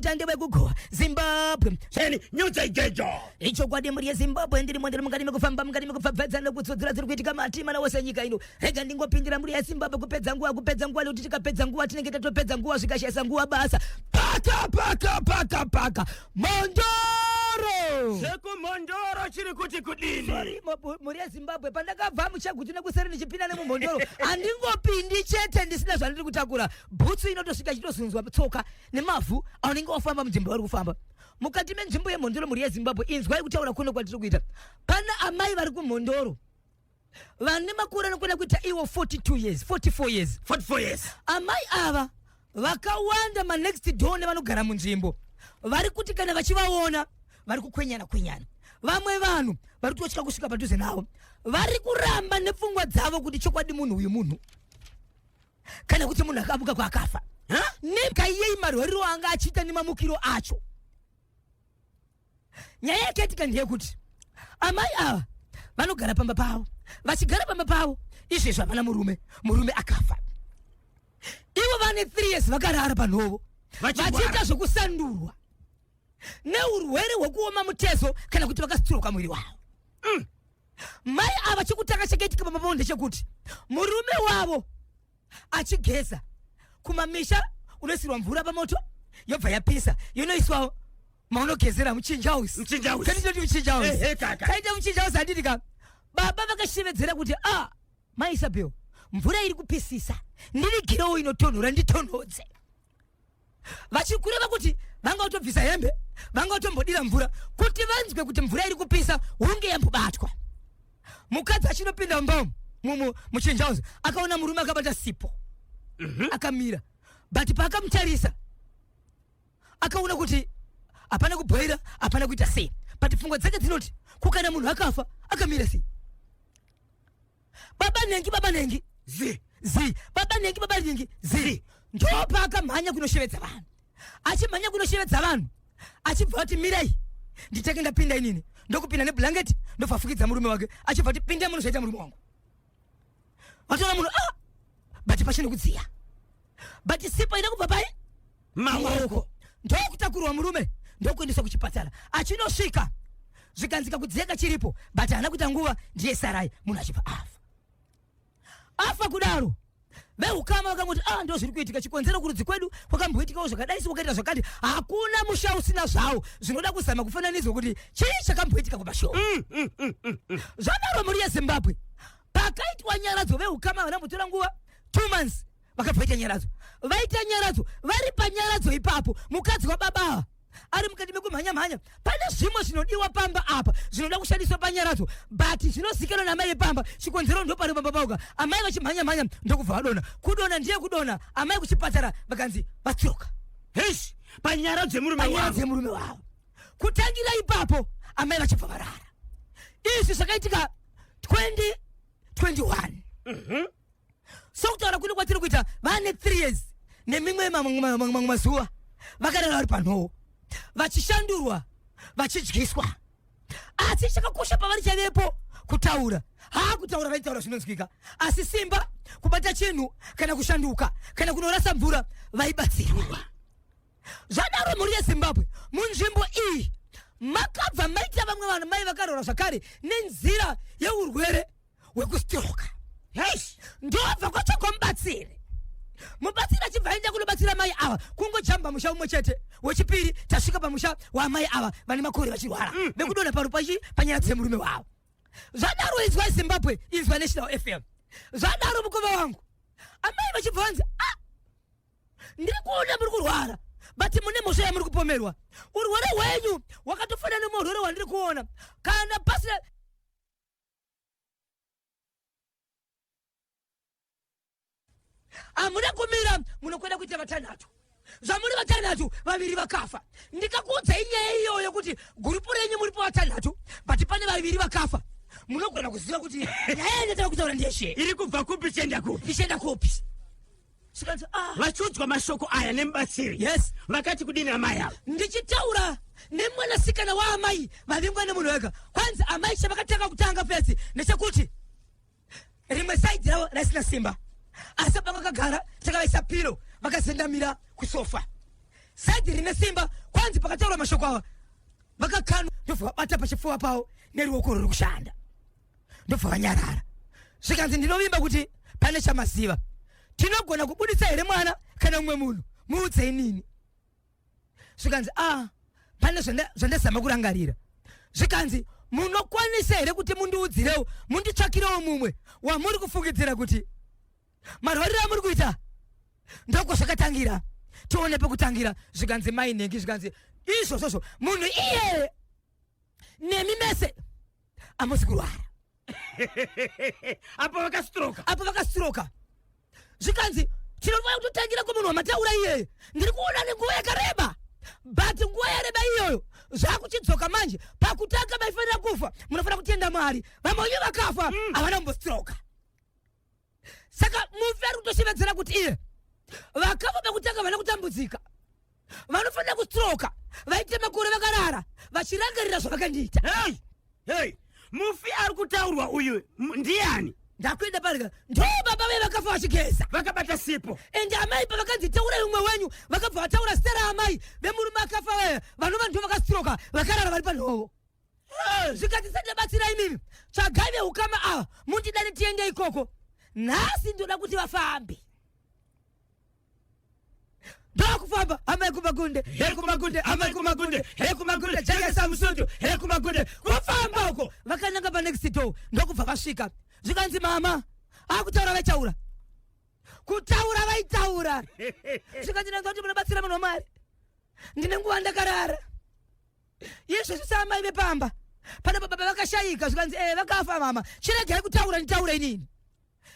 Mazita ndewekugowa Zimbabwe. Seni nyudza ijejo. Ichokwadi mhuri yeZimbabwe, ndirimo ndiri mukati mekufamba, mukati mekupfapfadza nekutsodzera dziri kuitika mati mana wose nyika ino. Rega ndingopindira mhuri yeZimbabwe kupedza nguva, kupedza nguva nekuti tikapedza nguva tinenge tatopedza nguva zvikashaisa nguva basa. Paka paka paka paka Mhondoro! Sekumhondoro chiri kuti kudini? Sorry, mhuri yeZimbabwe, pandakabva muChegutu nekuseri ndichipinda nemumhondoro handingopindi chete ndisina zvandiri kutakura. Bhutsu inotosvika ichitozunzwa tsoka nemavhu aunenge wafamba munzvimbo yauri kufamba. Mukati menzvimbo yeMhondoro, mhuri yeZimbabwe, inzwai kutaura kuno kwatiri kuita. Pana amai vari kuMhondoro vane makore anokwana kuita iwo 42 years, 44 years. 44 years. Amai ava vakawanda manext door nevanogara munzvimbo vari kuti kana vachivaona vari kukwenyana kwenyana. Vamwe vanhu vari kutotya kusvika padhuze navo, vari kuramba nepfungwa dzavo kuti chokwadi munhu uyu munhu kana kuti munhu akamuka kwaakafa nemhaka iyei marwariro anga achiita nemamukiro acho. Nyaya yakaitika ndeyekuti amai ava vanogara pamba pavo, vachigara pamba pavo izvezvi havana murume, murume akafa. Ivo vane 3 years vakarara panhovo vachiita zvekusandurwa neurwere hwekuoma mutezo kana kuti vakasitiroka mwiri wavo. Mai ava chekutanga chakaitika pamba pavo ndechekuti murume wavo achigeza kumamisha unoisirwa mvura pamoto yobva yapisa yonoiswa maunogezera muchinjausi. Muchinjausi. Kanditoti muchinjausi. Ehe, kaka. Kaita muchinjausi handiti ka. Baba vakashevedzera kuti a mai Isabel, mvura iri kupisisa, ndivigirewo inotonhora nditonhodze. Vachikureva kuti vanga kutobvisa hembe, vanga kutombodira mvura kuti vanzwe kuti mvura iri kupisa hunge yambobatwa. Mukadzi achinopinda mumba umu muchinjauzi akaona murume akabata sipo akamira, but paakamutarisa akaona kuti hapana kubhoira, hapana kuita sei, but pfungwa dzake dzinoti kukana munhu akafa akamira sei. Baba nhengi, baba nhengi, zi zi, baba nhengi, baba nhengi, zi. Ndopaakamhanya kunoshevedza vanhu, achimhanya kunoshevedza vanhu achibva vati mirai nditenge ndapinda inini, ndokupinda neblanketi ndobva afukidza murume wake, achibva ati pindai muno zvaita murume wangu. Vatoona munhu ah, but pachine kudziya, but sipo ida kubva pai maoko, ndokutakurwa murume ndokuendeswa kuchipatara. Achinosvika zvikanzika kudziya kachiripo, but haana kuita nguva ndiye sarai munhu achibva afa. Afa kudaro veukama vakangoti ah, ndo zviri kuitika, chikonzero kurudzi kwedu kwakamboitikawo zvakadai sewakaita zvakati. Hakuna musha usina zvawo zvinoda kuzama kufananidzwa kuti chii chakamboitika kumashoko. Zvadaro mhuri yeZimbabwe, pakaitwa nyaradzo veukama vanambotora nguva 2 months vakabva vaita nyaradzo. Vaita nyaradzo, vari panyaradzo ipapo mukadzi wababa ava ari mukati mekumhanya mhanya. Pane zvimwe zvinodiwa pamba apa zvinoda kushandiswa panyaradzo, but zvinozikanwa namai vepamba. Chikonzero ndopari pamba pauka amai vachimhanya mhanya ndokubva vadona. Kudona ndiye kudona, amai kuchipatara vakanzi vatyoka. Heish, panyaradzo yemurume Panyaradzo wavo. yemurume wavo. Kutangira ipapo amai vachibva varara. Izvi zvakaitika 2021. Sokutaura kuno kwatiri kuita vane 3 years nemimwe mamwe mazuva vakarara vari panhowo vachishandurwa vachidyiswa, asi chakakosha pavari chaivepo kutaura. Haa, kutaura vaitaura zvinonzwika, asi simba kubata chinhu kana kushanduka kana kunorasa mvura vaibatsirwa. Zvadaro mhuri yeZimbabwe, munzvimbo iyi makabva maita vamwe vanhu mai vakarora zvakare nenzira yeurwere hwekustroka. Yes. Ndobva kwatsvagwa mubatsiri, mubatsiri achibva aenda kunobatsira mai ava kungojamba musha umwe chete. Wechipiri tasvika pamusha waamai ava vane makore vachirwara vekudonha parupachi panyaya dzemurume wavo. Zvadaro inzwa Zimbabwe, inzwa National FM. Zvadaro mukoma wangu, amai vachibva vanzi ah, ndiri kuona muri kurwara but mune mhosva yamuri kupomerwa. Urwere hwenyu hwakatofanana nemurwere hwandiri kuona kana pasina hamuna kumira, munokwenda kuita vatanhatu. Zvamuri vatanhatu, vaviri vakafa. Ndikakuudzai nyaya iyoyo kuti gurupu renyu muripo vatanhatu, but pane vaviri vakafa, munogona kuziva kuti nyaya yandatava kutaura ndeyechii, iri kubva kupi ichienda kupi, ichienda kupi. Zvikanzi ah, Vachiudzwa mashoko aya nemubatsiri, Yes. vakati kudini amai ava? Ndichitaura nemwanasikana waamai vavingwa nemunhu wega, kwanzi amai chavakatanga kutanga fesi ndechekuti rimwe saidhi ravo raisina simba, asi pavakagara takavaisa pilo vakazendamira kusofa. Side rine simba. Kwanzi pakataura mashoko ava vakakanwa, ndobva vabata pachipfuva pavo neruoko ruri kushanda, ndobva vanyarara. Zvikanzi, ndinovimba kuti pane chamaziva. Tinogona kubudisa here mwana kana mumwe munhu? Muudzei nini. Zvikanzi, a pane zvandazama kurangarira. Zvikanzi, munokwanisa here kuti mundiudzirewo, munditsvakirewo mumwe wamuri kufungidzira kuti marwariro amuri kuita ndoko zvakatangira, tione pekutangira? Zvikanzi, mai nhengi. Zvikanzi, izvozvozvo munhu iyeye nemi mese amusi kurwara. Apo vakastroka. Apo vakastroka. Zvikanzi, tinofanira kutotangira kumunhu wamataura iyeye. Ndiri kuona nenguva yakareba, but nguva yareba iyoyo zvakuchidzoka manje. Pakutanga maifanira kufa. Munofanira kutenda Mwari, vamwe venyu vakafa havana kumbostroka. Saka mufi ari kutoshevedzera kuti iye vakafa pekutanga vana kutambudzika, vanofanira kustroka, vaite makore vakarara vachirangarira zvavakandiita. Hey hey, mufi ari kutaurwa uyu ndiani? Ndakuenda parika, ndo baba ve vakafa vachigeza. Vakabata sipo. Ende amai pavakanzi taurai umwe wenyu, vakabva vataura zita raamai vemurume akafa vaya, vanova ndo vakastroka vakarara vari panhovo. Zvikati, sati imimi, tsvagai veukama ava, mundidane tiende ikoko nhasi. Ndoda kuti vafambe. Ndokufamba, amai kumagunde, he kumagunde, amai kumagunde, he kumagunde, jekesa musutu, he kumagunde, kufamba uko vakananga panext door. Ndokubva vasvika. Zvikanzi, mama akutaura, vaitaura, kutaura vaitaura. Zvikanzi, ndanzwa kuti munobatsira munhu wamwari. Ndine nguva ndakarara izvezvi saamai vepamba pana baba vakashayika. Zvikanzi, e vakafa mama. Chiregai kutaura, nditaura inini.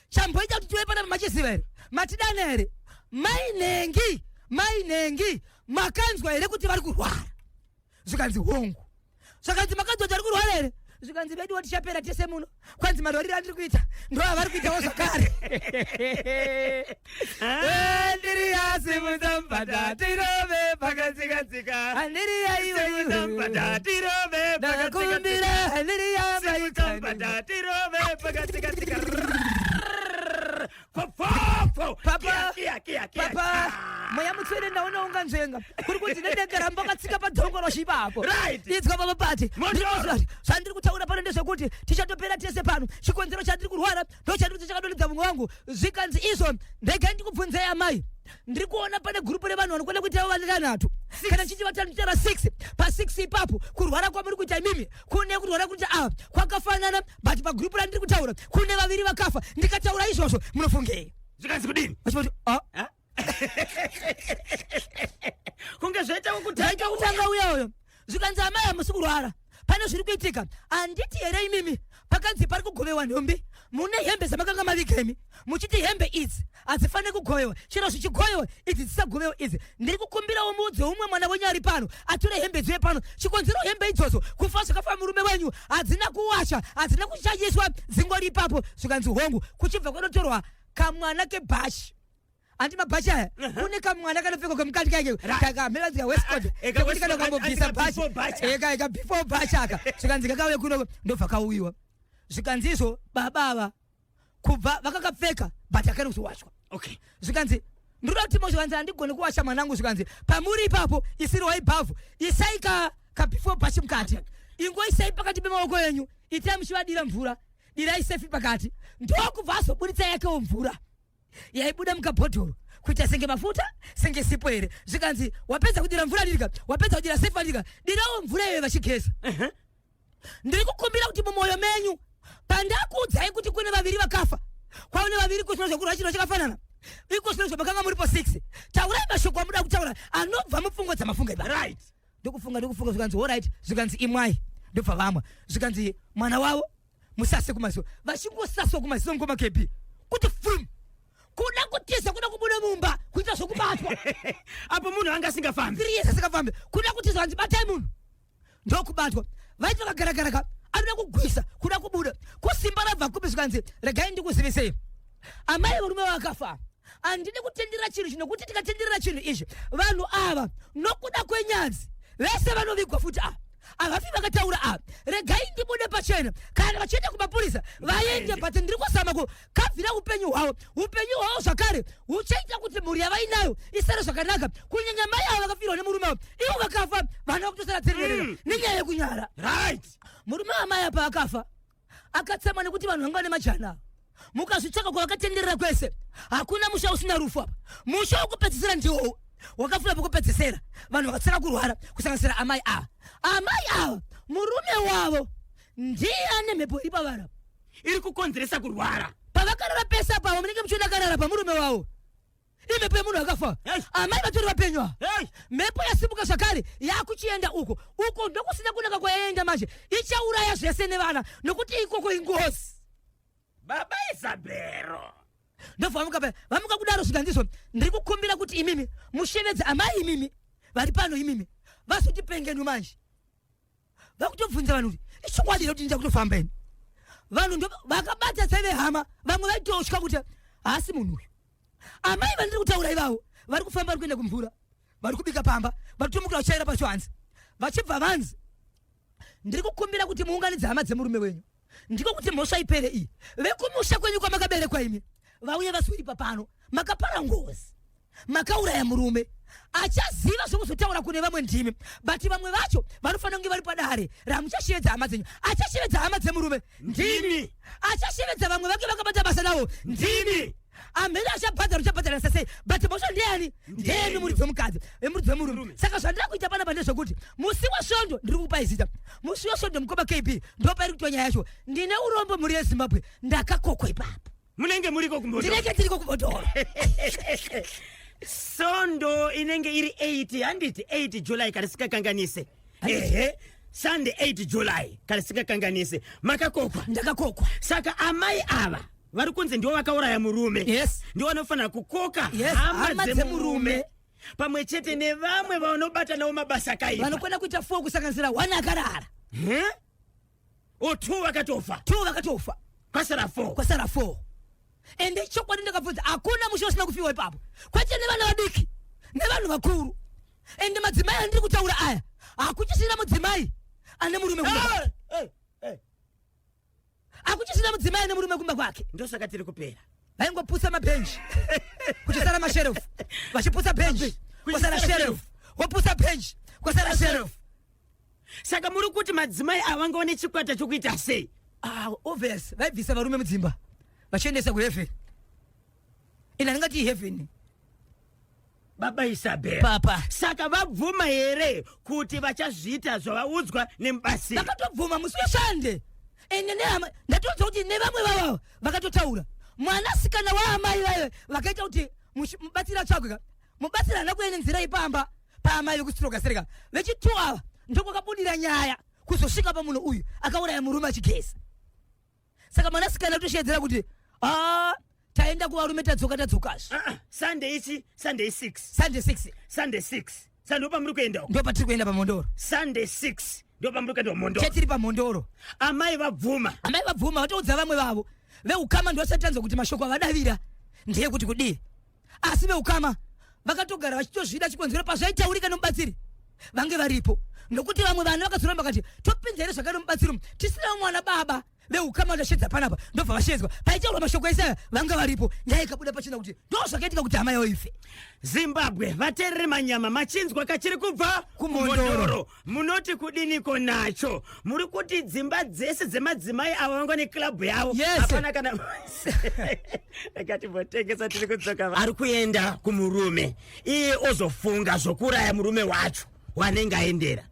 Chamboita kuti tive panapa machiziva here? Matidana here? Mai nhengi, mai nhengi, makanzwa here kuti vari kurwara? Zvikanzi, hongu. Zvakanzi, makanzwa kuti vari kurwara here? Zvikanzi, veduwo tichapera tese muno. Kwanzi marwariro andiri kuita ndo avari kuitawo zvakare. Andiriya, simudza mubhadha tirove pakatsikatsika. Andiriya iwe. Simudza mubhadha tirove. Ndakakumbira andiriya. Simudza mubhadha tirove pakatsikatsika. Fofofo. Papa. Kia, kia, kia. Papa, mweya mutsvene ndaona unganzvenga kuri kunzi nedenga ramba wakatsika padhongoroshi ipapo. Idzwa baba pati. Motoro. Zvandiri kutaura pano ndezvekuti tichatopera tese pano. Chikonzero chandiri kurwara ndo chandiri kuti chakadonhedza mumwe wangu. Zvikanzi, izvo ndegai ndikubvunzei amai. Ndiri kuona pane gurupu revanhu vanokwana kuitawo vatanhatu, kana chiti vatanu, tara 6. Pa6 ipapo, kurwara kwamuri kuita imimi kune kurwara kuti ava kwakafanana, but pagurupu randiri kutaura kune vaviri vakafa. Ndikataura izvozvo munofungei? Zvikanzi kudini? Vachivati, ah. Kunge zvaita kutanga. Zvaita kutanga uya uyo. Zvikanzi, amai, hamusi kurwara, pane zviri kuitika. Handiti here imimi pakanzi pari kugovewa nhumbi, mune hembe dzamakanga maviga imi, muchiti hembe idzi hadzifaniri kugovewa, chero zvichigovewa idzi dzisagovewa idzi? Ndiri kukumbirawo muudze umwe mwana wenyu ari pano atore hembe dzive pano. Chikonzero, hembe idzodzo kufa zvakafa murume wenyu hadzina kuwasha, hadzina kushanyiswa, dzingori ipapo. Zvikanzi, hongu. Kuchibva kwanotorwa kamwana kebhashi. Handi mabhachi aya, kune kamwana kanopfekwa kamukati kake kakamhevanzika waistcoat kekuti kana ukambobvisa Andi ka bhachi before bhachi. Eka before bhachi aka. Zvikanzi kakauye kuno, ndobva kauyiwa. Zvikanzi, izvo baba ava kubva vakakapfeka, but akana kuzowachwa. Zvikanzi, ndoda kuti zvikanzi, handigoni kuwasha mwanangu. Zvikanzi, pamuri ipapo isirwai bhavhu, isai ka before bhachi mukati, ingoisai pakati pemaoko enyu, itai muchivadira mvura, dirai sefi pakati. Ndokubva azobuditsa yakewo mvura yaibuda mukabhodhoro kuita senge mafuta, senge sipo here. Zvikanzi, wapedza kudira mvura dirika, wapedza kudira sefa dirika, dirawo mvura iyoyo vachigeza. Ndiri kukumbira kuti mumwoyo menyu, pandakuudzai kuti kune vaviri vakafa, kwaune vaviri kusina zvekurwa chino chakafanana iko zvino zvamakanga muripo 6, taurai mashoko amuda kutaura anobva mupfungwa dzamafunga ipa. Ndokufunga, ndokufunga. Zvikanzi, alright. Zvikanzi, imwai. Ndobva vamwa. Zvikanzi, mwana wavo musase kumaziso. Vachingosaswa kumaziso, ngoma kepi kuti fum, kuda kutiza, kuda kubuda mumba, kuita zvokubatwa. Apo munhu anga asingafambi. 3 years asingafambi, kuda kutiza. Vanzi, batai munhu. Ndokubatwa. Vaiti vakagaragaraka, anoda kugwisa, kuda kubuda, kusimba rabva kupi? Zvikanzi, regai ndikuzivisei amai, varume vakafa handidi kutenderera chinhu chinokuti tikatenderera chinhu izvi, vanhu ava nokuda kwenyadzi vese vanovigwa futi ava. Havafi vakataura ava. Regai ndibude pachena. Kana vachienda kumapurisa vaende, but ndiri kuzama kukavhira upenyu hwavo. Upenyu hwavo zvakare huchaita kuti mhuri yavainayo isare zvakanaka, kunyanya mai avo vakafirwa nemurume wavo. Ivo vakafa, vana vakutosara dzenerera nenyaya yekunyara. Murume wamai apa akafa akatsamwa nekuti vanhu vanga vane majana. Mukazvitsvaka kwavakatenderera kwese, hakuna musha usina rufu apa. Musha wekupedzisira ndiwowo wakafura pekupedzisira, vanhu vakatsaka kurwara, kusanganisira amai ava. Amai ava murume wavo ndiye ane mhepo iri pavari iri kukonzeresa kurwara. Pavakarara pese apavo munenge muchiona akarara pamurume wavo, imhepo yemunhu akafa. Amai vatori vapenyu ava. Mhepo yasimuka zvakare, yakuchienda uko uko ndokusina kunaka kwayaenda manje. Ichauraya zvese nevana nokuti ikoko ingozi. Baba Isabero. Ndobva vamuka paya, vamuka kudaro zvikanzizvo, ndiri kukumbira kuti imimi mushevedze amai imimi vari pano, imimi vasoti pengenu. Manje vakutobvunza vanhu kuti ichokwadi here kuti ndida kutofamba ini. Vanhu ndo vakabata tseve hama, vamwe vaitotya kuti haasi munhu uyu. Amai vandiri kutaura ivavo vari kufamba, vari kuenda kumvura, vari kubika pamba, vari kutomukira vachaira pacho hanzi vachibva vanzi, ndiri kukumbira kuti muunganidze hama dzemurume wenyu, ndiko kuti mhosva ipere iyi. Vekumusha kwenyu kwamakaberekwa imi vauye vazoripa pano. Makapara ngozi, makauraya murume. Achaziva zvekuzotaura kune vamwe ndimi, but vamwe vacho vanofanira kunge vari padare ramuchashevedza hama dzenyu. Achashevedza hama dzemurume ndimi, achashevedza vamwe vake vakabata basa navo ndimi. Amhene achabhadhara, uchabhadhara sei? But mhosva ndeyani? Ndeyeni, muridzi wemukadzi, muridzi wemurume. Saka zvandiri kuita panapa ndezvekuti musi wesvondo, ndiri kukupai zita, musi wesvondo mukoma KB, ndopairi kuitwa nyaya yacho. Ndine urombo, mhuri yeZimbabwe, ndakakokwa ipapo. Munenge muriko kuMhondoro? Ndinenge tiriko kuMhondoro. Sondo inenge iri 8, handiti? 8 July kana sikakanganise. Ehe, Sunday 8 July kana sikakanganise, makakokwa. Ndakakokwa. Saka amai ava vari kunzi ndivo vakauraya murume, ndivo vanofanira kukoka hama hama dzemurume dzemurume pamwe chete nevamwe vanobata navo mabasa akaipa. Vanokwana kuita 4, kusanganisira 1 akarara. O, 2 vakatofa. 2 vakatofa. Kwasara 4. Kwasara 4. Ende chokwadi ndakabvunza, hakuna musha usina kufiwa ipapo, kwete nevana vadiki nevanhu vakuru. Ende madzimai andiri kutaura aya, hakuchisina mudzimai ane murume kumba kwake. Hakuchisina mudzimai ane murume kumba kwake. Ndosaka tiri kupera. Vaingoputsa mabhenji kuchisara masherefu, vachiputsa bhenji kwasara sherefu, woputsa bhenji kwasara sherefu. Saka muri kuti madzimai ava vangaone chikwata chokuita sei? Ah, obvious, vaibvisa varume mudzimba vachiendesa kuheaven. Ine handingati heaven. Baba Isabel. Papa. Saka vabvuma here kuti vachazviita zvavaudzwa nemubatsiri? Vakatobvuma musi weSunday. Ende nehama ndatoudza kuti nevamwe vavavo vakatotaura, mwanasikana waamai vayo vakaita kuti mubatsiri atsvagwe ka. Mubatsiri haana kuenda nenzira ipamba paamai vekustroka sereka vechitu ava, ndokwakabudira nyaya kuzosvika pamunhu uyu akauraya murume achigeza. Saka mwanasikana atoshedzera kuti a taenda kuvarume, tadzoka, tadzokazve. Ah, ah, Sunday ichi, Sunday 6. Sunday 6. Sunday 6, saka ndo pamuri kuenda uko? Ndo patiri kuenda paMhondoro. Sunday 6 ndo pamuri kuenda kuMhondoro. Chetiri paMhondoro. Amai vabvuma? Amai vabvuma, vatoudza vamwe vavo veukama. Ndovasati tanzwa kuti mashoko avadavira ndeyekuti kudii, asi veukama vakatogara vachitozvida chikonzero pazvaitaurika nomubatsiri vange varipo, nokuti vamwe vana vakazoramba vakati, topinza here zvakare mubatsiri umu tisina mwana? Baba veukama vachashedza panapa, ndobva vashedzwa. Paitaurwa mashoko ese aya vanga varipo, nyaya ikabuda pachena kuti ndo zvakaitika kuti hama yavo ife. Zimbabwe, vateereri, manyama machinzwa kachiri kubva kuMhondoro. kuMhondoro. Munoti kudiniko nacho? Muri kuti dzimba dzese dzemadzimai ava vanga neklabhu yavo? Yes. Hapana kana ngatimbotengesa, tiri kudzoka. Ari kuenda kumurume, iye ozofunga zvokuuraya murume wacho wanenge aendera.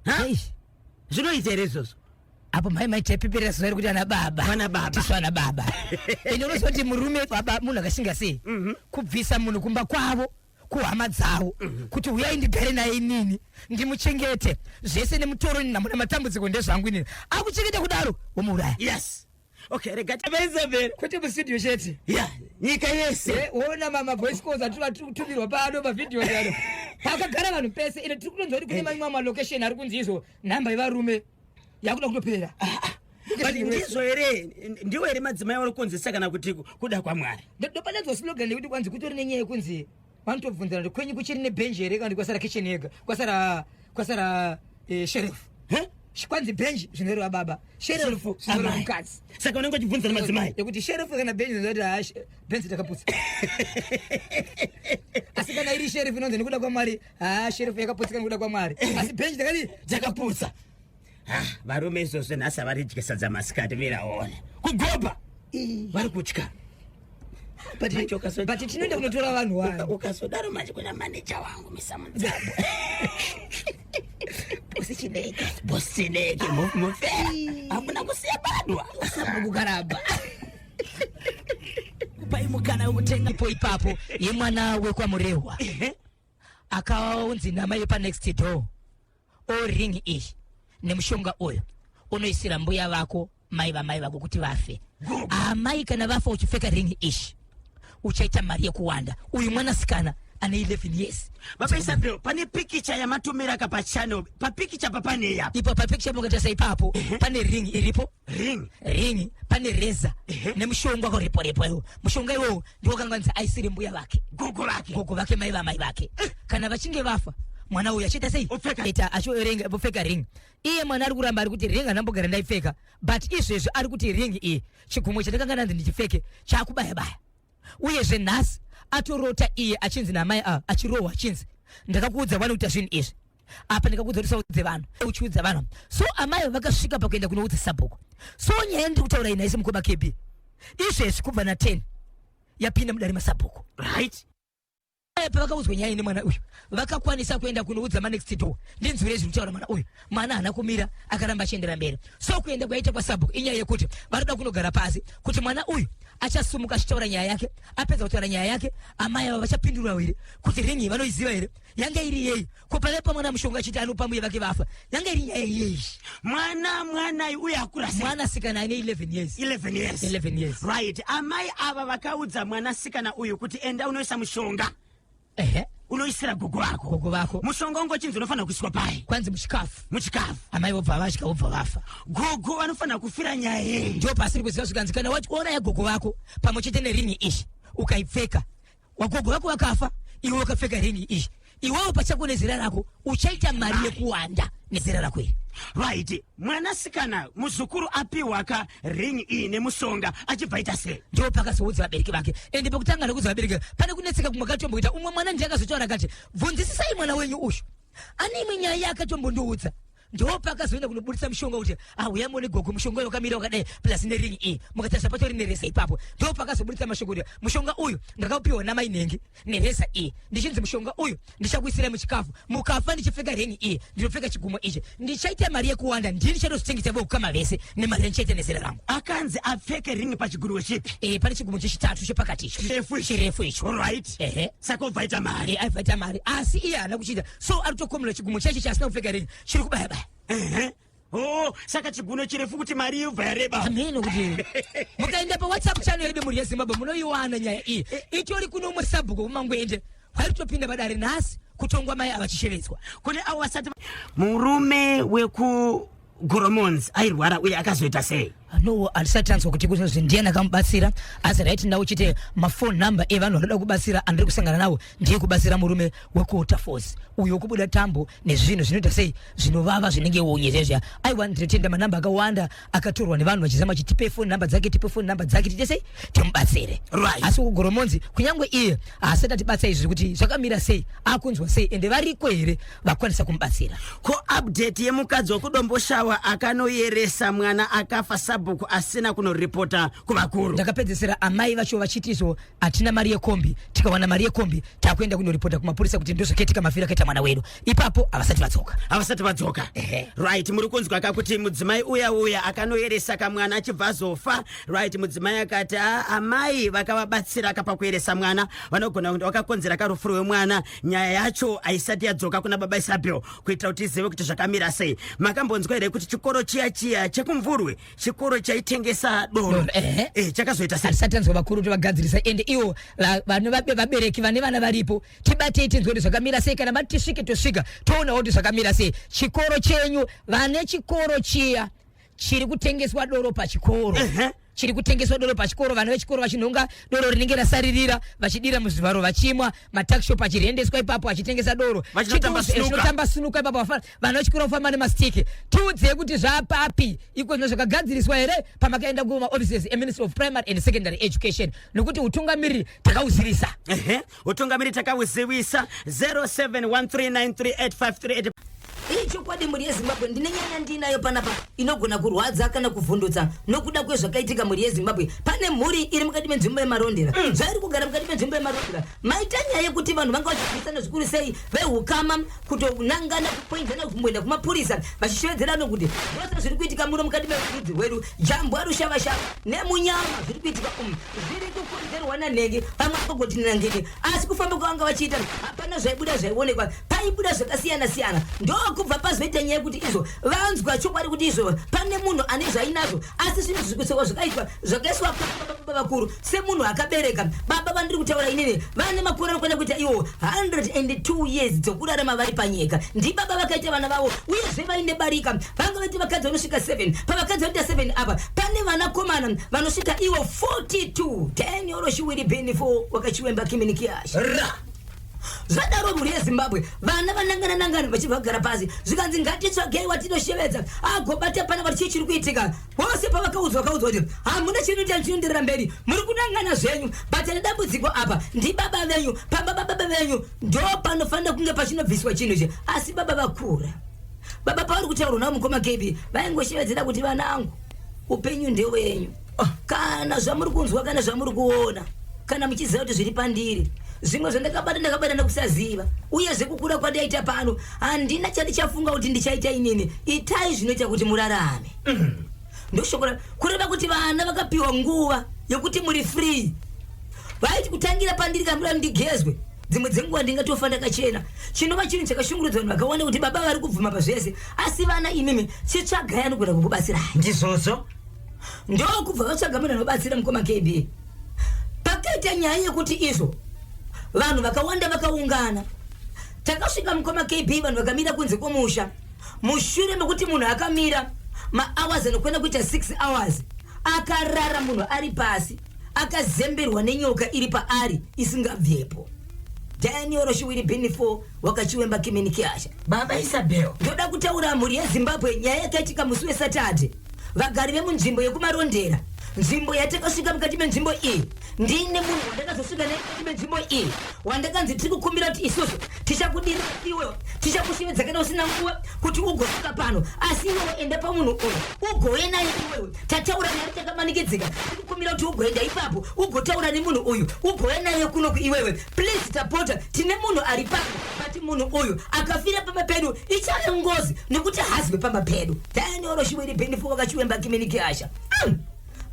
Ha? Eish. Zvinoita here izvozvo? Apo mai maitepepera zuva iri kuti ana baba. Vana baba. Tisu ana baba. Ende unoziva kuti murume, baba, munhu akashinga sei kubvisa munhu kumba kwavo, kuhama dzavo, kuti uyai ndigare naye inini, ndimuchengete zvese nemutoro nenhamo nematambudziko ndezvangu inini. Akuchengeta kudaro, womuuraya. Yes, okay, rega Isabel. Kwete mustudio chete. Ya, nyika yese. Ona mavoice calls atiri kutumirwa pano, mavhidhiyo ano, pakagara vanhu pese. Ine tiri kutonzwa kuti kune mamwe malocation ari kunzi izvo nhamba yevarume yakuda kutopera. But ndizvo here? Ndiwo here madzimai vari kukonzesa kana kuti kuda kwaMwari? Ndopananzwa slogan yekuti kwanzi kutori nenyaya yekunzi vanotobvunzana kuti kwenyu kuchiri nebhenji here kana kuti kwasara kitchen yega, kwasara sheriff. Huh? Kwanzi benji zvinoreva baba, sherefu zvinoreva Amai. mukadzi. Saka unenge uchibvunza nemadzimai. Yekuti sherefu kana benji zvinoti ha, benzi takaputsa, asi kana iri sherefu inonzi nekuda kwaMwari, ha, sherefu yakaputsika nekuda kwaMwari, asi benji takati Dzakaputsa. Ah, varume izvozvo nhasi havaridye sadza masikati, miraone kugobha vari kutya. Manje But tinoenda kunotora vanhu wani. Ukazodaro manje kuna maneja wangu misamudzabo. Bosi Chineke. Bosi Chineke, mufera hakuna kusiya badwa. Kukaramba kupai mukana wekutenga ipo ipapo yemwana wekwaMurehwa akaunzi nama yepanext door o ring iyi nemushonga uyu unoisira mbuya vako, mai vamai vako, kuti vafe. Amai kana vafa uchipfeka ring ishi, uchaita mari yekuwanda. Uyu mwanasikana ane 11 years. Baba Isabel, pane pikicha yamatumira ka pachannel, papikicha papanei apa? Ipo papikicha mungatarisa ipapo, pane ring iripo. Ring. Ring, pane reza nemushonga wakarepo iwo. Mushonga iwowo ndiwo kanganzi aisire mbuya vake. Gogo vake. Gogo vake, mai vamai vake. Kana vachinge vafa, mwana uyu achiita sei? Opfeka. Ita achiverenga, opfeka ring. Iye mwana ari kuramba, ari kuti ring handambogara ndaipfeka, but izvezvi ari kuti ring iyi, chigumwe chandakanga nanzi ndichipfeke chaakubaya baya. Uyezve nhasi atorota iye achinzi namai ava, achirohwa, achinzi ndakakuudza wani kuita zvinhu izvi apa, ndikakuudza kuti usaudze vanhu, uchiudza vanhu. So amai vakasvika pakuenda kunoudza sabhuku. So nyaya ndiri kutaura iyi naisi mukoma KB, izvezvi kubva na10 yapinda mudare masabhuku. Pavakaudzwa nyaya nemwana uyu, vakakwanisa kuenda kunoudza manext door, ndinzwire zviri kutaura mwana uyu. Mwana haana kumira, akaramba achiendera mberi. So kuenda kwaita kwasabhuku inyaya yekuti varikuda kunogara pasi kuti mwana uyu achasumuka achitaura nyaya yake. Apedza kutaura nyaya yake, amai ava vachapindura here kuti ringi vanoiziva here, yanga iri yei? Ko pavaipa mwana mushonga achiti anopa mbuya vake vafa, yanga iri nyaya yei? Mwana uyu akura sei? Mwanasikana ane 11 years. 11 years. 11 years. Right, amai ava vakaudza mwanasikana uyu kuti enda unoisa mushonga, unoisira gogo vako. Gogo vako. Mushonga ungochinzi unofanira kuiswa pai? Kwanzi muchikafu. Muchikafu. Amai vobva vasvika, vobva vafa. Gogo vanofanira kufira nyaya yei? Ndo pasiri kuziva. Zvikanzi kana wachiuraya gogo vako pamwe chete neringi iyi ukaipfeka, wagogo vako vakafa, iwe wakapfeka ringi iyi, iwewo pachako nezera rako uchaita mari yekuwanda nezera rako iri. Right, mwanasikana muzukuru apiwa ka ring iyi nemushonga, achibva ita sei? Ndo pakazoudza vabereki vake. Ende pekutanga nekuudza vabereki pane kunetseka kumwe katomboita. Umwe mwana ndiye akazotaura akati bvunzisisai mwana wenyu uyu, ane imwe nyaya yaakatombondiudza. Ndo pakazoenda kunobudisa mushonga kuti auya muone gogo, mushonga uyu wakamira wakadai, plus neringi iyi, mukatarisa patori nereza ipapo. Ndo pakazobudisa mashoko kuti mushonga uyu ndakaupiwa namai nhengi nereza iyi, ndichinzi mushonga uyu ndichakuisirai muchikafu, mukafa ndichipfeka ringi iyi, ndinopfeka chigumo ichi, ndichaita mari yekuwanda, ndini ndichatozvitengesa vokukama vese nemari yandichaita nezera rangu. Akanzi apfeke ring pachigunwe chipi? E, pane chigumo chechitatu chepakati icho. Chirefu ichi. Chirefu icho. Right. Saka obva ita mari. E, aibva mari, asi iye haana kuchiita. So ari kutokomera chigumo chacho chaasina kupfeka ringi chiri kubaya baya. Ehe. Oh, saka chiguno chirefu kuti mari yobva yareba. Hameno kuti mukaenda paWhatsApp channel yedu Mhuri yeZimbabwe munoiwana nyaya iyi. Itori kuno umwe sabhuku kuMangwende hwari kutopinda padare nhasi kutongwa mai ava chishevedzwa. Kune avo vasati, murume wekuGoromons airwara uye akazoita sei? No, handisati tanzwa kuti kuzvi ndiani akamubatsira, asi right now chite mafone number evanhu vanoda kubatsira andiri kusangana nawo ndiye kubatsira murume wekuWaterfalls uyo wekubuda tambo nezvinhu zvinoita sei, zvinovava, zvinenge unye zvezviya. Aiwa, ndinotenda manamba akawanda akatorwa nevanhu vachizama chitipe phone number dzake, tipe phone number dzake, tiite sei, timubatsire. Asi kuGoromonzi kunyange iye haasati atibatsa izvi kuti zvakamira sei, akunzwa sei, ende variko here vakwanisa kumubatsira. Ko update yemukadzi wekuDomboshawa akanoyeresa mwana akafa, sabhuku asina kunoripota kuvakuru? Ndakapedzesera amai vacho vachiti izvo hatina mari yekombi, tikawana mari yekombi takuenda kunoripota kumapurisa kuti ndozvakaitika, mafiro akaita mwana wedu. Ipapo havasati vadzoka. Havasati vadzoka. Ehe. Right, muri kunzwa ka kuti mudzimai uya uya akanoyeresa kamwana achibva azofa. Right, mudzimai akati, "Ah, amai vakavabatsira kapa kuyeresa mwana vanogona kuti vakakonzera karufu rwemwana." Nyaya yacho haisati yadzoka kuna baba Isabel kuitira kuti izive kuti zvakamira sei. Makambonzwa here kuti chikoro chiya chiya chekuMvurwe, chikoro chaitengesa doro? Doro, ehe. Eh, chakazoita sei? Hatisati tanzwa vakuru kuti vagadzirisa. Ende ivo vane vabereki vane vana varipo, tibatei tinzwe kuti zvakamira sei. Kana mati tisvike, tosvika toonawo kuti zvakamira sei. Chikoro chenyu, vane chikoro chiya. Chiri kutengeswa doro pachikoro. Chiri kutengeswa doro pachikoro, vana vechikoro vachinhonga doro rinenge rasaririra, vachidira muzvivharo, vachimwa. Matuckshop achirendeswa ipapo achitengesa doro. Vachinotamba Chitiudze- snooker. Chinotamba snooker ipapo, vana vechikoro vafamba nemastiki. Tiudzei kuti zvapapi iko zvino, zvakagadziriswa here pamakaenda kumaoffices eMinistry of Primary and Secondary Education? Nokuti utungamiriri takauzivisa. Ehe, utungamiri takauzivisa. 0713938538. Ichokwadi, mhuri yeZimbabwe, ndine nyaya ndinayo panapa inogona kurwadza kana kuvhundutsa nokuda kwezvakaitika. Mhuri yeZimbabwe, pane mhuri iri mukati menzvimbo yeMarondera. Zvairi kugara mukati menzvimbo yeMarondera, maita nyaya yekuti vanhu vanga vachibvisana zvikuru sei veukama, kutonangana, kupoinzana, kumboenda kumapurisa vachishevedzerana kuti zvose zviri kuitika muno mukati merudzi rwedu, jambwa, rushavashava nemunyama zviri kuitika umu, zviri kukonzerwa nanhengi, pamwe apogoti nangini. Asi kufamba kwavanga vachiita hapana zvaibuda zvaionekwa, paibuda zvakasiyana siyana. Ndokubva pazoita nyaya yekuti izvo vanzwa chokwadi kuti izvo pane munhu ane zvainazvo, asi zvinhu zvikusekwa zvakaitwa, zvakaiswa baba vakuru semunhu akabereka. Baba vandiri kutaura inini vane makore anokwana kuita iwo 102 years dzokurarama vari panyika. Ndibaba vakaita vana vavo, uyezve vaine barika. Vanga vaita vakadzi vanosvika 7. Pavakadzi vanoita 7 apa pane vanakomana vanosvika iwo 42. Daniel Shiwiri Benifo wakachiwemba kiminikiasha Ra. Zvadaro, mhuri yeZimbabwe, vana vanangana nangana vachibva kugara pasi, zvikanzi ngatitsvagei watinoshevedzwa agobata pana vati chii chiri kuitika. Vose pavakaudzwa, vakaudzwa kuti hamuna chinoita chinoenderera mberi, muri kunangana zvenyu, but ane dambudziko apa ndibaba venyu. Pamba bababa venyu ndo panofanira kunge pachinobviswa chinhu ichi. Asi baba vakura, baba pavari kutaurwa navo, mukoma KB, vaingoshevedzera kuti, "Vanangu, upenyu ndewenyu. Kana zvamuri kunzwa, kana zvamuri kuona, kana muchiziva kuti zviri pandiri, zvimwe zvandakabata ndakabata nekusaziva, uyezve kukura kwandaita pano handina chandichafunga kuti ndichaita inini. Itai zvinoita kuti murarame." Ndoshoko kureva kuti vana vakapiwa nguva yekuti muri free. Vaiti kutangira pandiri, kana muda ndigezwe, dzimwe dzenguva ndingatofa ndakachena, chinova chinhu chakashungurudza vanhu vakawanda kuti baba vari kubvuma pazvese, asi vana imimi chitsvagai anogona kukubatsirai. Ndizvozvo. Ndokubva vatsvaga munhu anobatsira. Mukoma KB, pakaita nyaya yekuti izvo vanhu vakawanda vakaungana. Takasvika, mukoma KB, vanhu vakamira kunze kwomusha. Mushure mekuti munhu akamira mahours anokwana kuita 6 hours, akarara munhu ari pasi, akazemberwa nenyoka iri paari isingabvepo. Daniel Shiwiri Benifo wakachiwemba kimenikiasha. Baba Isabel. Ndoda kutaura, mhuri yeZimbabwe, nyaya yakaitika musi weSaturday. Vagari vemunzvimbo yekuMarondera, nzvimbo yatakasvika, mukati menzvimbo iyi ndine munhu wandakazosvika naye mukati menzvimbo iyi, wandakanzi tiri kukumbira kuti isusu tichakudirira iwe, tichakushevedza kana usina nguva kuti ugosvika pano, asi iwewe enda pamunhu uyu ugouye naye iwewe. Tataura naye, takamanikidzika, tiri kukumbira kuti ugoenda ipapo, ugotaura nemunhu uyu, ugouya naye kunoku iwewe. Please, tapota, tine munhu ari pano, but munhu uyu akafira pamba pedu ichave ngozi nekuti hazive pamba pedu. Daniel Shiwiri Benifo wakachiwemba kimenikiasha.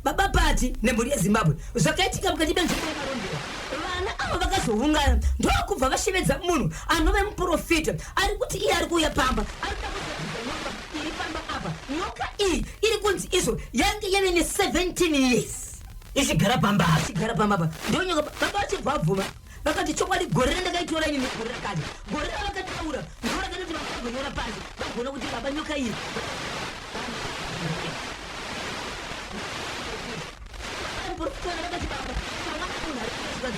Baba Pati nemhuri yeZimbabwe, zvakaitika mukati menzvimbo yeMarondera, vana ava vakazoungana, ndokubva vashevedza munhu anove muprofita ari kuti iye ari kuuya pamba, ari kuda kuzobvisa nyoka iri pamba apa. Nyoka iyi iri kunzi izvo yange yave ne17 years ichigara pamba apa. Achigara pamba apa. Ndonyoka baba vachibva vabvuma, vakati chokwadi, gore randakaitora inini gore rakati, gore ravakataura ndo rakatoti vakagonyora pasi, vagona kuti baba nyoka iyi muprofita vakati baba pamwana munhu ari kuaa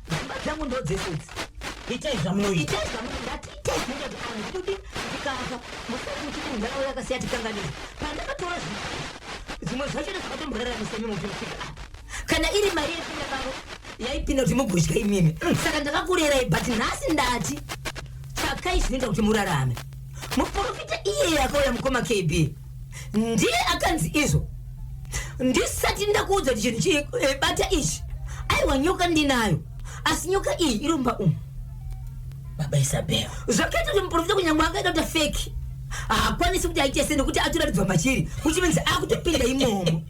dzimba dzangu ndo dzese idzi. Itai zvamunoita. Itai zvamunoita. Ndati itai zvinoita kuti anhu ndinodi ndikafa musati muchiti munharaunda yakasiya tikanganisa pandakatora zvinhu zvimwe zvacho zvakatomboraramisa imi muti kusvika apa, kana iri mari yepinda pano yaipinda kuti mugodya imimi. Saka ndakakurerai, but nhasi ndati tsvakai zvinoita kuti murarame. Muprofita iyeye akauya, mukoma KB, ndiye akanzi izvo ndisati ndakuudza kuti chinhu bata ichi, aiwa, nyoka ndinayo, asi nyoka iyi iri mumba umu. Baba Isabel. Zvakaita kuti muprofita kunyange angaita kuti fake, haakwanisi kuti aite se nekuti atoratidzwa machiri, which means akutopinda imomo.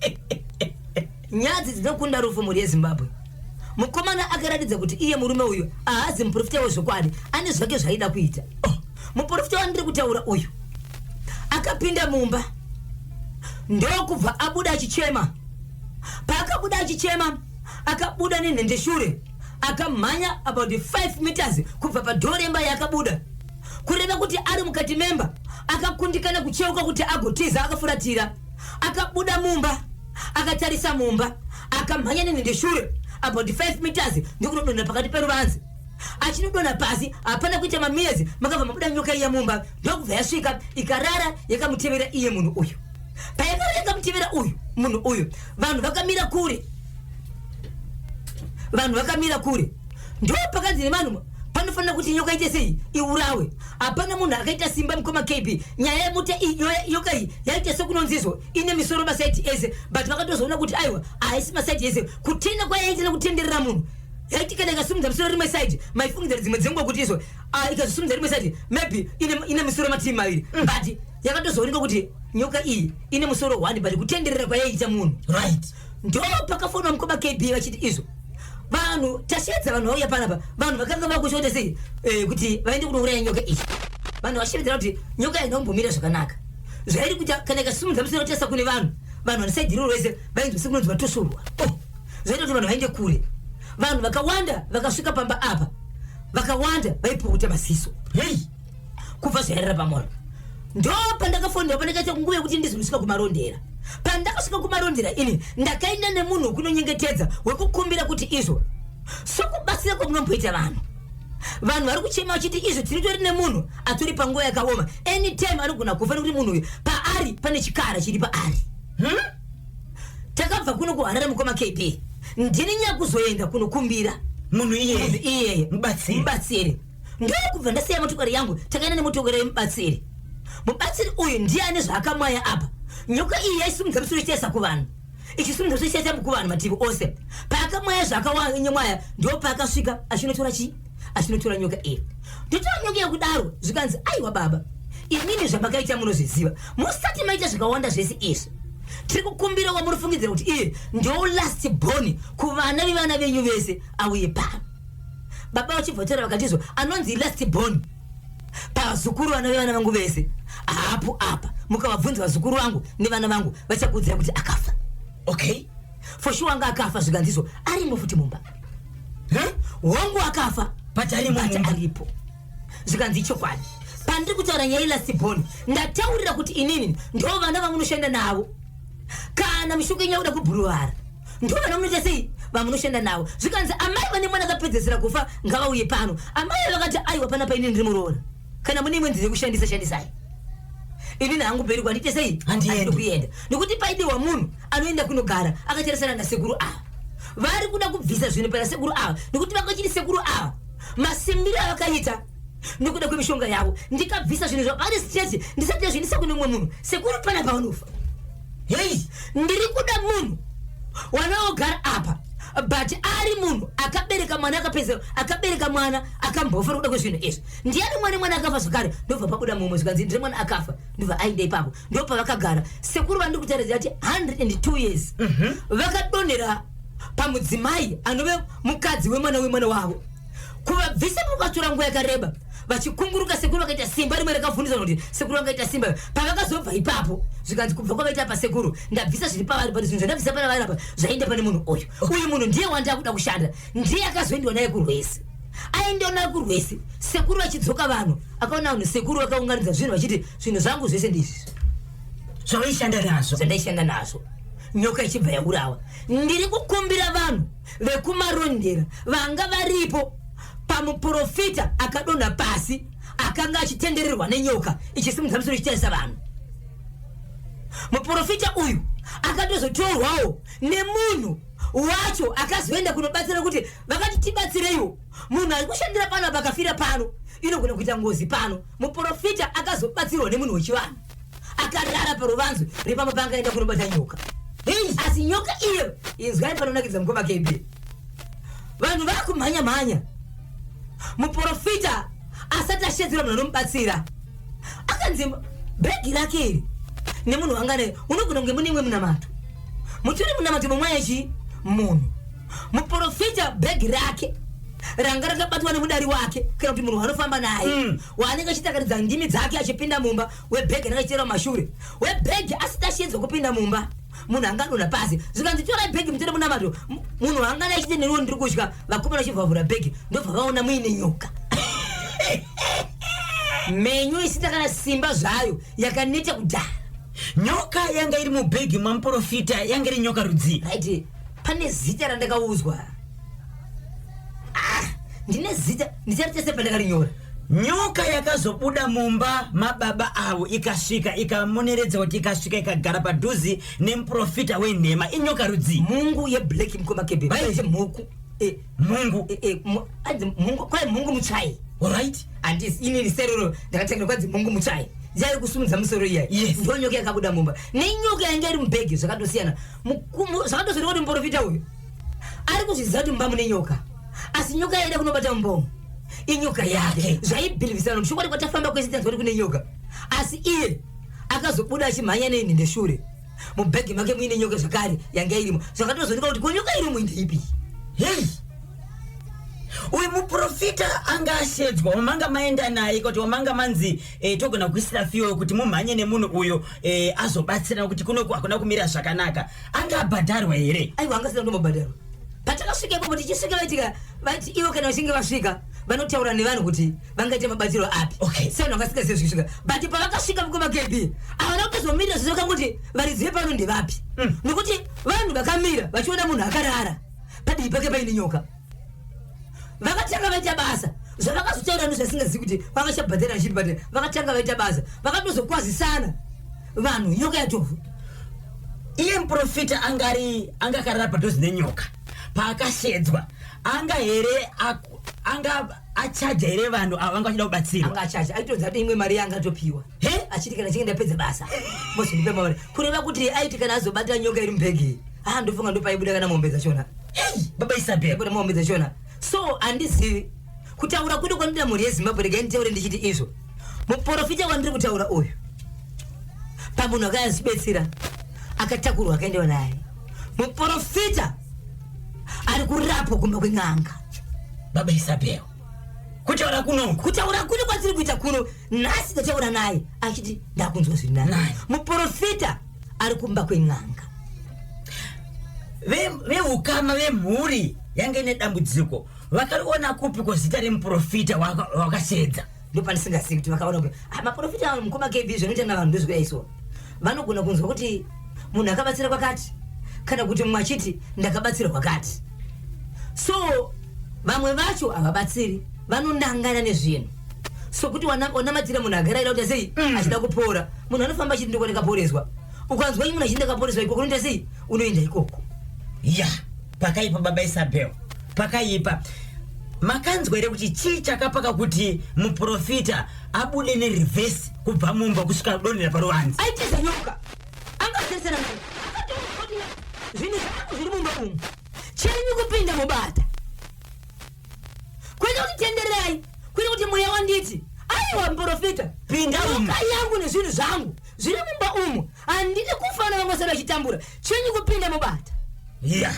Nyadzi dzinokunda rufu, mhuri yeZimbabwe. Mukomana akaratidza kuti iye murume uyu haazi muprofita wezvokwadi, ane zvake zvaida kuita. Oh, muprofita wandiri kutaura uyu akapinda mumba, ndokubva abuda achichema. Paakabuda achichema, akabuda nenhendeshure, akamhanya about 5 meters kubva padoor remba yaakabuda, kureva kuti ari mukati memba. Akakundikana kucheuka kuti agotiza akafuratira. Akabuda mumba, akatarisa mumba, akamhanya nenhendeshure about 5 meters ndokunodonha pakati peruvanze. Achinodonha pasi, hapana kuita mamiyezi makabva mabuda nyoka iya mumba, ndokubva yasvika ikarara yakamutevera iye munhu uyu. Payakarara yakamutevera uyu munhu uyu, vanhu vakamira kure, vanhu vakamira kure. Ndo pakanzi nevanhu panofanira kuti nyoka ite sei, iurawe. Hapana munhu akaita simba, mukoma KB. Nyaya yemuta iyi, nyoka iyi yaita sekunonzizvo ine misoro masaidi ese, but vakatozoona kuti aiwa, haisi masaidi ese. Kutenda kwayaita nekutenderera munhu, yaiti kana ikasimudza musoro rimwe side, maifungidzira dzimwe dzenguva kuti izvo, ah, ikazosimudza rimwe side maybe ine misoro mativi maviri, but yakatozooneka kuti nyoka iyi ine musoro one, but kutenderera kwayaiita munhu. Ndo pakafonwa mukoma KB vachiti izvo vanhu tashedza, vanhu vauya panapa. Vanhu vakanga vakushota sei kuti vaende kunouraya nyoka iyi. Vanhu vashevedzera kuti nyoka haina zvakanaka zvairi kuita. Kana ikasimudza musoro kutarisa kune vanhu, vanhu vanosaidhiriro vese vainzwa sekunonzi vatosurwa. Oh, zvaita kuti vanhu vaende kure. Vanhu vakawanda vakasvika pamba apa, vakawanda vaipukuta maziso. Kubva zvairara pamwoyo, ndo pandakafonera, pandakaita nguva yekuti ndizonosvika kuMarondera. Pandakasvika kuMarondera, ini ndakaenda nemunhu wekunonyengetedza, wekukumbira kuti izvo sokubatsira kwamunomboita vanhu. Vanhu vari kuchema vachiti izvo tiritori nemunhu atori panguva yakaoma, anytime anogona kufa, nekuti munhu uyu paari pane chikara chiri paari. Takabva kuno kuHarare, mukoma KB, ndini nyakuzoenda kunokumbira munhu iyeye. Munhu iyeye. Mubatsiri. Mubatsiri. Ndokubva ndasiya motokari yangu, takaenda nemotokari yemubatsiri. Mubatsiri uyu ndiye ane zvaakamwaya apa. Nyoka iyi yaisimudza musoro ichitarisa kuvanhu, ichisimudza musoro ichitarisa kuvanhu mativi ose. Paakamwaya zvaakamwaya, ndo paakasvika achinotora chii, achinotora nyoka iyi. Ndotora nyoka yekudaro, zvikanzi, "Aiwa baba, imini zvamakaita munozviziva. Musati maita zvakawanda zvese izvi, tiri kukumbira wamurifungidzira kuti iye ndo last born kuvana vevana venyu vese auye pano." Baba vachibva vakatizvo, "Anonzi last born pavazukuru vana vevana vangu vese haapo apa. Mukavabvunza vazukuru vangu nevana vangu, vachakuudzira kuti akafa." For sure anga akafa. Zvikanzizo arimo futi mumba. Hongu, akafa. But arimo but mumba. Aripo. Zvikanzi, "Chokwadi, pandiri kutaura nyaya yelast born, ndataurira kuti inini ndo vana vamunoshanda navo. Kana mishonga yenyu yakuda kubhuruvara, ndo vana munoita sei, vamunoshanda navo." Zvikanzi, "Amai vane mwana akapedzesera kufa ngavauye pano." Amai vakati, "Aiwa, panapa inini ndiri muroora. Kana mune imwe nzira yekushandisa, shandisai. Inini hangu mberi kwandiite sei?" Handiendi. Handidi kuenda, nekuti paidiwa munhu anoenda kunogara akatarisana nasekuru ava vari kuda kubvisa zvinhu pana sekuru ava, nekuti vanga chiri sekuru ava masimbiro avakaita nekuda kwemishonga yavo. Ndikabvisa zvinhu zvavari straight, ndisati ndazviendesa kune mumwe munhu, sekuru pana pavanofa. Ndiri kuda munhu wanaogara apa, but ari munhu akabereka mwana akapedza, akabereka mwana akambofa nekuda kwezvinhu izvi. Ndiani mwana? Mwana akafa zvakare. Ndobva pabuda mumwe, zvikanzi, "Ndiri mwana akafa." Ndobva aenda ipapo, ndopavakagara sekuru vandiri kutaridza kuti 102 years vakadonhera pamudzimai anove mukadzi wemwana wemwana wavo. Kuvabvisa mukatora nguva yakareba vachikunguruka. Sekuru vakaita simba rimwe rakavhundisa kuti sekuru vangaita simba. Pavakazobva ipapo, zvikanzi, "Kubva kwavaita pasekuru, ndabvisa zviri pavari, but zvinhu zvandabvisa pana vari apa zvaenda pane munhu uyu. Uyu munhu ndiye wandakuda kushanda." Ndiye akazoendiwa naye kurwesi. Aendiwa naye kurwesi, sekuru vachidzoka, vanhu akaona vanhu sekuru vakaunganidza zvinhu vachiti, "Zvinhu zvangu zvese ndizvi Zvavaishanda nazvo. zvandaishanda nazvo." Nyoka ichibva yaurawa. Ndiri kukumbira vanhu vekuMarondera vanga varipo pamuprofita akadonha pasi, akanga achitendererwa nenyoka ichisimudza musoro ichitarisa vanhu. Muprofita uyu akatozotorwawo nemunhu wacho akazoenda kunobatsira, kuti vakati, "Tibatsireiwo, munhu ari kushandira pano apa akafira pano, inogona kuita ngozi pano." Muprofita akazobatsirwa nemunhu wechivanhu akarara paruvanzo repamba paangaenda kunobata nyoka. Asi nyoka iyo, inzwai panonakidza, mukoma KB. Vanhu vakumhanya mhanya, muprofita asati ashedzera munhu anomubatsira, akanzi bhegi rake iri nemunhu wanga naye, unogona kunge mune imwe munamato, mutori munamato momwaya chi munhu. Muprofita bhegi rake ranga rakabatwa nemudari wake, kana kuti munhu waanofamba naye, waanenge achitakaridza ndimi dzake achipinda mumba, webhegi ranga achiteera mumashure webhegi. Asati ashedzwa kupinda mumba, munhu angadonha pasi. Zvikanzi, "Torai bhegi mutore munamato." Munhu angana achiti, "Neniwo ndiri kutya." Vakomana vachivhavhura bhegi, ndobva vaona muine nyoka. Mhenyu isina kana simba zvayo yakaneta kudhara. Nyoka yanga iri mubhegi mamuprofita yanga iri nyoka rudzii? Right, pane zita randakaudzwa. Ah, ndine zita ndicharita sepandakarinyora. Nyoka yakazobuda mumba mababa avo ikasvika ikamoneredza kuti ikasvika ikagara padhuze nemuprofita wenhema inyoka rudzii? Mungu yeblack mukoma kebe. Right. Mhuku. Eh, Mungu. Eh, eh, anzi mungu, kwai mungu mutsvai. Alright. Handisi ini riserero ndakatangira kwanzi mungu mutsvai. Yai kusumudza musoro iya. Yes. Ndo nyoka yakabuda mumba. Nenyoka yanga iri mubhegi zvakatosiyana. Zvakatosiyana kuti muprofita uyu ari kuzviziva kuti mumba mune nyoka. Asi nyoka yaida kunobata mumba umu inyoka yake. Zvaibhilivhisana kuti chokwadi kwatafamba kwese tanzwa kuti kune nyoka. Asi iye akazobuda achimhanya neni neshure. Mubhegi make muine nyoka zvakare yanga irimo. Zvakatozooneka kuti ko nyoka irimo ndeipi? Hey! Uyu muprofita anga ashedzwa, wamanga maenda naye kuti wamanga manzi togona kuisira fiyo kuti mumhanye nemunhu uyo azobatsira kuti kunoku hakuna kumira zvakanaka. Anga abhadharwa here? Aiwa, anga asina kutombobhadharwa. Patakasvika ipapo tichisvika vaitika vati ivo kana vachinge vasvika vanotaura nevanhu kuti vangaite mabatsiro api. Okay. Sevanhu vangasingazivi zvikusvika. But pavakasvika mukoma KB havana kutozomirira zvese vakangoti varidzi vepano ndevapi. Nekuti vanhu vakamira vachiona munhu akarara padivi pake paine nyoka. Vakatanga vaita basa zvavakazotaura nezvasingazivi kuti vakachabhadhara vachibhadhara. Vakatanga vaita basa vakatozokwazisana vanhu nyoka yatova. Iye muprofita anga akarara padhuze nenyoka paakashedzwa anga here anga achaja here vanhu ava vanga vachida kubatsirwa? Anga achaja, aitoudza kuti imwe mari yanga atopiwa. He? Achiti kana chinge ndapedza basa mozondipa mari. Kureva kuti aiti kana azobata nyoka iri mubhegi, ndofunga ndopaibuda kana mombe dzachona. Hey, baba Isabel. Aibuda mombe dzachona. So handizivi kutaura kudo kwandinoda mhuri yeZimbabwe, regai nditaure ndichiti izvo. Muprofita wandiri kutaura uyu pamunhu akazvibetsera akatakurwa akaendewa naye. Muprofita ari kurapwa kumba kwen'anga. Baba Isabel, kutaura kuno, kutaura kuno kwatiri kuita kuno nhasi ndataura naye achiti ndakunzwa zviri nani. Nani. Muprofita ari kumba kwen'anga. Veukama vemhuri yange ine dambudziko vakariona kupi ko zita remuprofita wakashedza? Ndopandisingazivi kuti vakaona kupi. Maprofita ava mukoma KB zvinoita navanhu ndozvikuyaiswa. Vanogona kunzwa kuti munhu akabatsira kwakati kana kuti mumwe achiti ndakabatsira kwakati. So vamwe vacho havabatsiri, vanonangana nezvinhu. So kuti wanamatira munhu agara aida kuti sei achida kupora, munhu anofamba achiti ndiko ndakaporeswa. Ukanzwa munhu achiti ndakaporeswa ikoko unoita sei? Unoenda ikoko. Ya, pakaipa baba Isabel, pakaipa. Makanzwa here kuti chii chakapaka kuti muprofita abude nereverse kubva mumba kusvika donhera paruvanze? Aitiza nyoka, angazeresera nyoka. Akatoona kuti zvinhu zvangu zviri mumba umu, chenyu kupinda mubata. Kwete kuti tendererai, kwete kuti mweya wanditi. Aiwa muprofita, Pinda umu. Nyoka yangu nezvinhu zvangu zviri mumba umu, handidi kufa navangosara vachitambura. Chenyu kupinda mubata. Ya,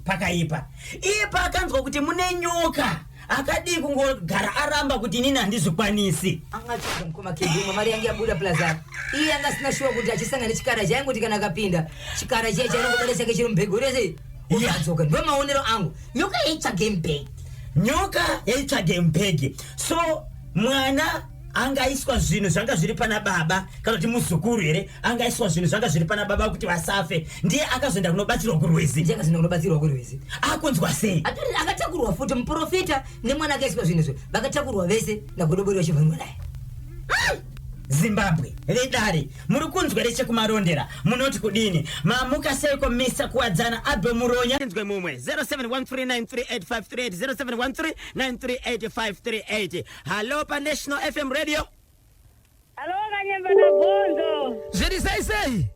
pakaipa. Iye paakanzwa kuti mune nyoka, akadii kungogara aramba kuti inini handizvikwanisi? Angatsvaga mukoma KB, mari yange yabuda plaza. Iye anga asina shuwa kuti achisangana nechikara chaingoti kana akapinda chikara chiya chainongobata chake chiri mubhegi uri sei? Ungadzoka. Ndo maonero angu. Nyoka yaitsvage mubhegi. Nyoka yaitsvage mubhegi. So mwana angaiswa zvinhu zvanga zviri pana baba kana kuti muzukuru here angaiswa zvinhu zvanga zviri pana baba kuti vasafe, ndiye akazoenda kunobatsirwa kurwizi. Ndiye akazoenda kunobatsirwa kurwizi. Akunzwa sei? Atori akatakurwa futi muprofita nemwana akaiswa zvinhu izvo, vakatakurwa vese nagodobori vachivhangwa naye. Zimbabwe vedare, muri kunzwa rechekumarondera munoti kudini? Mamuka seiko Mr Kuwadzana Abel Muronya? Nzwe mumwe 0713938538, 0713938538. Hallo pa National FM Radio. Hallo Kanyemba na Bhonzo. Zviri sei sei?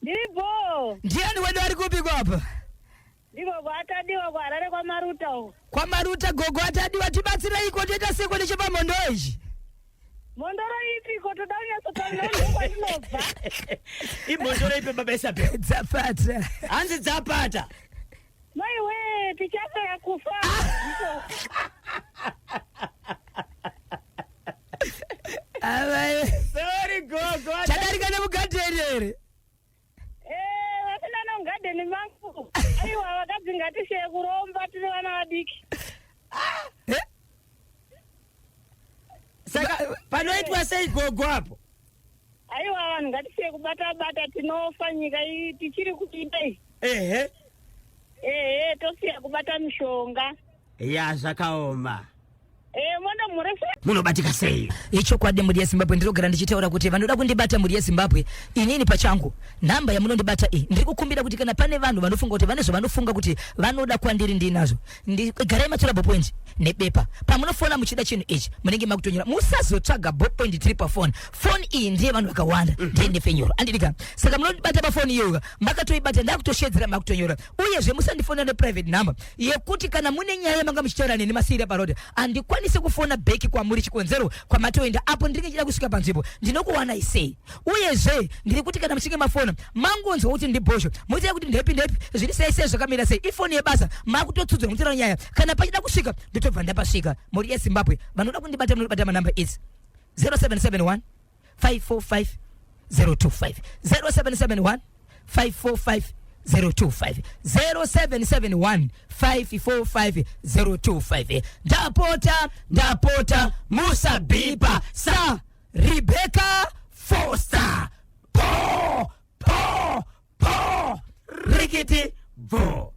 Ndiri bho. Ndiani wedu ari kupi kwapa? Ndiko kwatadiwa kuHarare kwaMaruta uko. KwaMaruta gogo atadiwa, tibatsireiko toita seko nechepamhondoro ichi? Mhondoro ipi ko toda kunyatsotaura ndokwatinobva. Imhondoro ipi baba Isabel? Dzapata. Hanzi dzapata. Maiwe tichafera kufa. Amai. Sorry gogo. Chadarika nemugadheni here? Vasina nomugadheni mangu. Aiwa vakadzi ngatishiye kuromba tiri vana vadiki. Saka panoitwa sei gogo apo? Aiwa vanhu ngatisiye kubata bata tinofa nyika iyi tichiri kuita iyi. Ehe. Ehe tosiya kubata mishonga. Ya zvakaoma. Eh mondo murese. Munobatika sei? Ichokwadi mhuri yeZimbabwe ndinogara ndichitaura kuti vanoda kundibata mhuri yeZimbabwe inini pachangu nhamba yamunondibata iyi ndiri kukumbira kuti kana pane vanhu vanofunga kuti vane zvavanofunga kuti vanoda kwandiri ndinazvo garai matora ballpoint nebepa pamunofona muchida chinhu ichi munenge makutonyora musazotsvaga ballpoint tiri pafoni foni iyi ndiye vanhu vakawanda ndiye ndefenyoro andidika saka munondibata pafoni iyoyo makatoibata ndakutoshedzera makutonyora uyezve musandifonera neprivate number yekuti kana mune nyaya yamanga muchitaura neni masiira paroad handikwanise kufona bheki kwamuri chikonzero kwamatoenda apo ndinenge ndichida kusvika panzvimbo ndinokuwanai sei uyezve ndiri kuti kana muchinge mafona mangonzwa kuti ndibhosho moziva kuti ndepi ndepi zviri sei sei zvakamira sei ifoni yebasa makutotsudzwa mutaura nyaya kana pachida kusvika ndotobva ndapasvika mhuri yezimbabwe vanoda kundibata munobata manamba idzi 0771 545 025 0771 545 025 0771 545 025 ndapota ndapota musabhipa sa Rebecca Foster. Po, po, po. Rikiti bvo.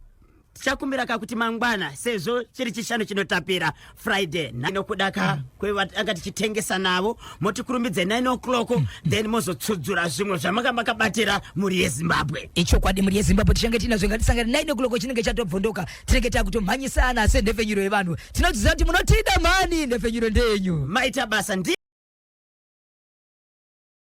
Tichakumbira ka kuti mangwana sezvo chiri chishanu chinotapira Friday nokuda ka kwevatanga tichitengesa navo motikurumidze 9 o'clock then mozotsudzura zvimwe zvamanga makabatira mhuri yeZimbabwe. Ichokwadi mhuri yeZimbabwe tichange tinazvo ngatisangane 9 o'clock chinenge chatobvondoka tinenge takutomhanyisana senhepfenyuro yevanhu tinodziziva kuti munotida mhani nhepfenyuro ndeyenyu. Maita basa ndi.